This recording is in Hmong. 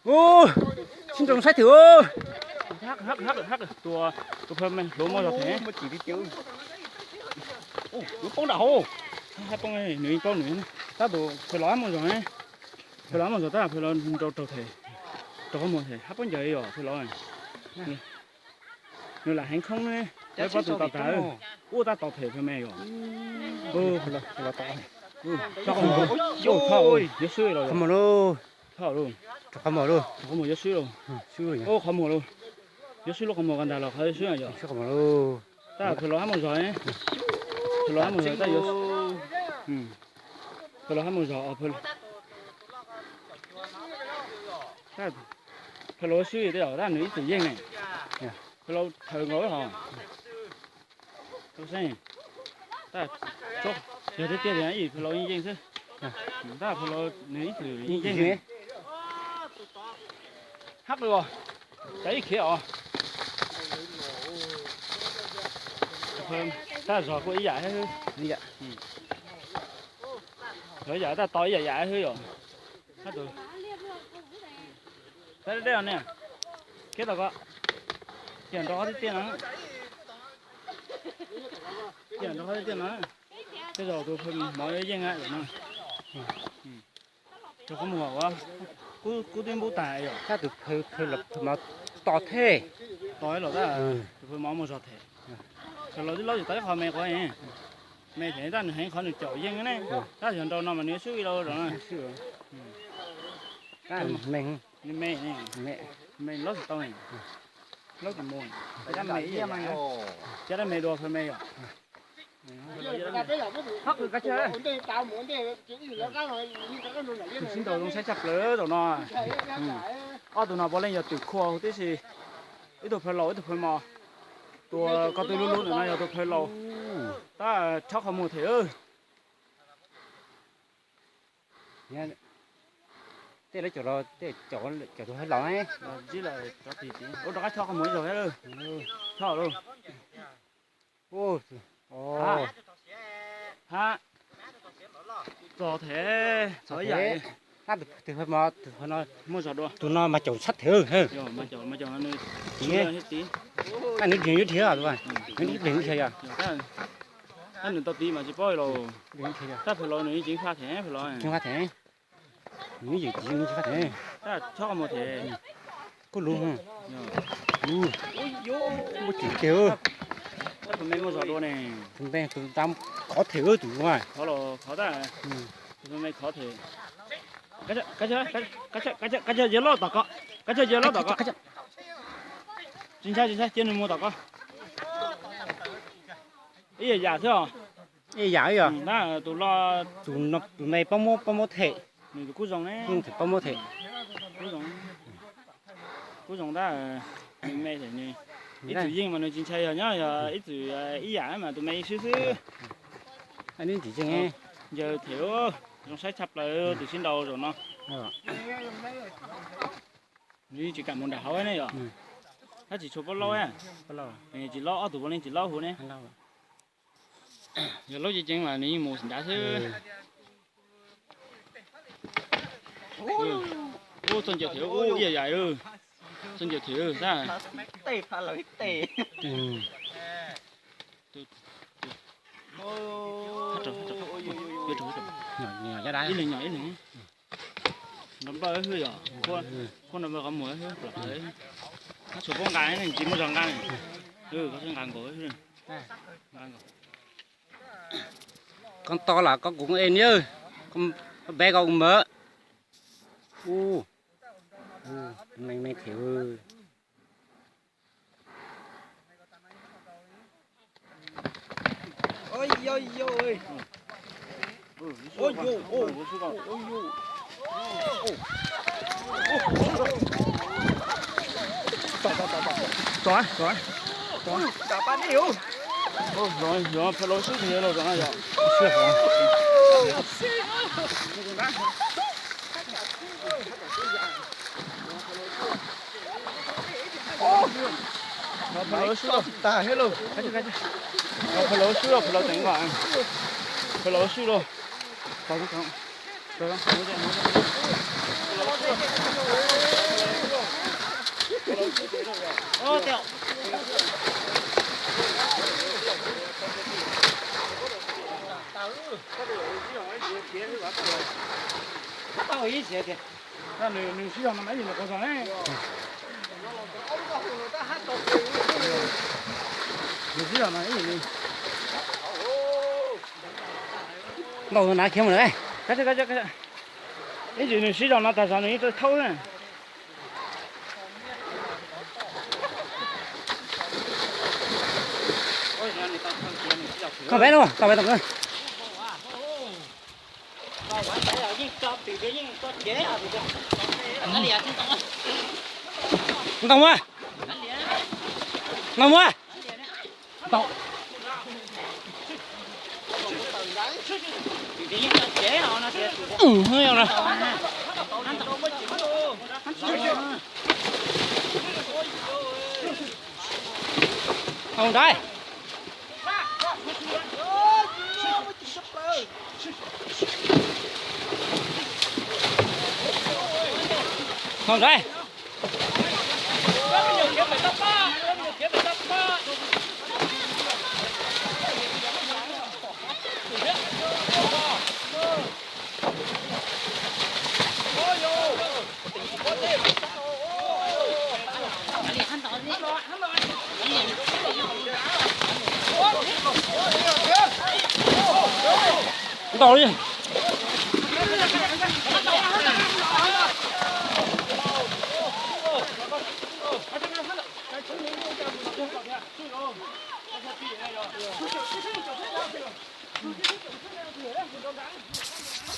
Ub, sib nroo saib thwm. Hab, hab, hab, tus, tus phaw me hluav muaj zog them. Yuav poob nram hauv. Hab poob, nws yeej paub nws. Tab tus phaw los hab muaj zog, phaw los hab muaj zog tab phaw los nrau raug them, rau qhov muag them hab poob ncaws yom phaw los. Nws lam heev khoob ne, lawv pab tus tau tas. Ub, tab tom them phaw me yom. Yuav swb los, qhov muag lauj, qhov muag lauj, qhov muag yuav swb lauj. Ub, qhov muag lauj, yuav swb lub qhov muag ko ntag los qhov yuav swb yom. Tab phaw los hab muaj zog, phaw los hab muaj zog tab yuav, phaw los hab muaj zog, phaw los swb tej zaum tab nws ib txwm yeej ne. Phaw los thaws nkaus hos. Yog tiag tiag li phaw los yeej yeej xwb. Tab phaw los nws ib txwm yeej yeej. Hab li os, cas ib khiav os. Tab zog kuj ib yam thiab. Zog ib yam tab to ib yam yam xwb yom. Dej ne, khiav tom ko, cia nrau qhov tiaj tiaj no, cia nrau qhov tiaj tiaj no. Tej zaum tus phaw mov yuav yeej no. Rau qhov muag ua, kub kub twb npub tas yom. Tab tus phaw mov to thiab. To ib los tab, tus phaw mov muaj zog them. Phaw los twb laub tsis tau ib qho me quav, me them tab nws heev qhov nws caum yeej ne. Tab yog nrau no mas nws yuav swb ib lauj zog na. Me, me laub tsis tau, laub tsis mus. Cab dab me dua phaw me yom. Sib ntaus zoo saib tshaj plaws zaum no. Ob tug no puav leej yog twm khua huv tib si. Ib tug phaw laus ib tug phaw mos. Tus ko tw lub lub ntawm no yog tus phaw laus. Tab rhaub qhov muag them. Tej lawv caum los, tej caum tus phaw laus ne. Ua rov qab chob qhov muag ib zaug thiab. Chob lauj. Ha, txog them, txog ib yam. Tab tus phaw mos, tus phaw no muaj zog dua. Tus no mas caum sab them. Mas caum, mas caum no nws, tab nws dhia yuav dhia, nws dhia yog. Tab nws tau tiv mas tsis paub li los. Tab phaw laus nws yeej tsis faj them phaw laus. Nws yeej tsis faj them. Tab chob qhov muag them. Kuj luv, luv, muaj cim tiag. Tab phaw me muaj zog dua ne. Tus me tus tab khov them tus. Khov los khov tab. Tus phaw me khov them. Kav tsij yawg loj tom ko. Tsis ntshai tsis ntshai cia nws mus tom ko. Ib yam yam xwb os. Ib yam yog. Tab tus loj, tus me pab muab, pab muab them. Nws tus kub zoo ne. Kub zoo them pab muab them. Kub zoo, kub zoo tab, nws me them nws. Ib txwm yeej mas nws tsis ntshai yog nyob yog ib txwm ib yam mas tus me swb xwb. Nws tsis yeej. Ncaws them, zoo saib tshaj plaws tus sib ntaus zaum no. Nws yeej tsis kam mus nram hauv ne yom. Tab tsis tshua paub laub, tsis laub ob tug puav leej tsis laub huv ne. Yog laub ceev ceev mas nws yeej mus nrad xwb. Ub, txoj ncaws them ub ib yam yam, txoj ncaws them tab. Ib leeg nyom ib leeg. Nrov nplawj hwj yom, koj nrov nplawj qhov muag hwj plam. Koj tsuas paub nqa, tsis muaj zog nqa. Koj nqa nkaus. Koj to lam koj kuv e niab, koj npe koj kuv mawm. Ub, me me them. Los, los, phav laus sub tiag los zov na yom. Phav laus sub los, phav laus sub los, phav laus teev nqa, phav laus sub los. Nws sib zog no mas ib yim nws quav zog ne. Nws sib zog no ib yim nws. Ntaus na khiav mus lawm. Ib yim nws sib zog no tag zog nws yeej tau thaub na. Koj peb no, tau peb tau. Ntau mas. Ntau mas. Ntau. Ntau na. Ntau nrad. Ntau nrad. Ntau li.